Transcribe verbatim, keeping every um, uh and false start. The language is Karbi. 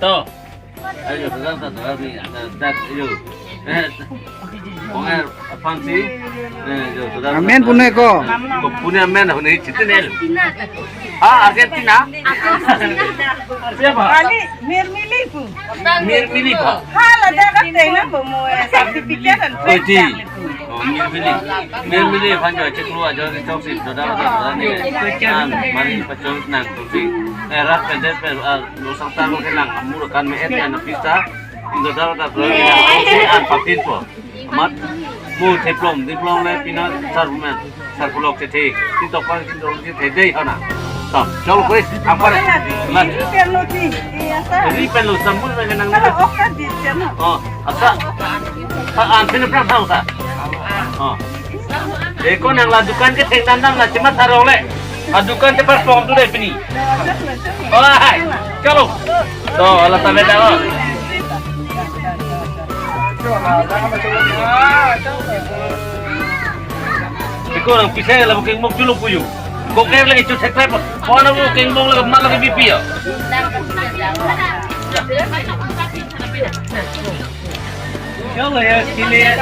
To. Ayo, saudara, saudara ni, ada dat, ayo. Eh, Konger aphan si. Eh, ayo, saudara. Amen pune ko. Ko pune amen, pune chitin el. Ah, Argentina? Siapa? Kali, Mirmili pu. Mirmili pa? Hala, ada kat tengah, bu, mau, eh, certificate dan. Oh, di. Oh, Mirmili. Mirmili aphan jo chiklo ajo di chok si, saudara, saudara ni. An, mari pachol nang, si. Eh, rat pen det pen, ah, lo sang ta lo kelang, amur kan me et kan pista. Indo dal ta pro ni si an papin po. Amat mu theplong, theplong le pina sar men, sar pulok chethe. Ti tok pan kin dong chethe dei hana. Tam, chalo koi, ang pare. Lan. Ri pen lo ti, iya sa. Ri pen lo, samul na nang. Kalau ok kan di channel. Oh, asa. Ha, an pin pran thang sa. Oh. Eko nang la dukan ketheng dandam la chemat tharong le. A dukan chepat pom tu dei pini. Oh, hai. Chalo. To, ala ta beta, oh. Eko nang pisa la booking mok chulo puyu. Koker lagi chu thek thek. Pona booking mok lagi mat lagi B P ya. Chalo ya, sini ya.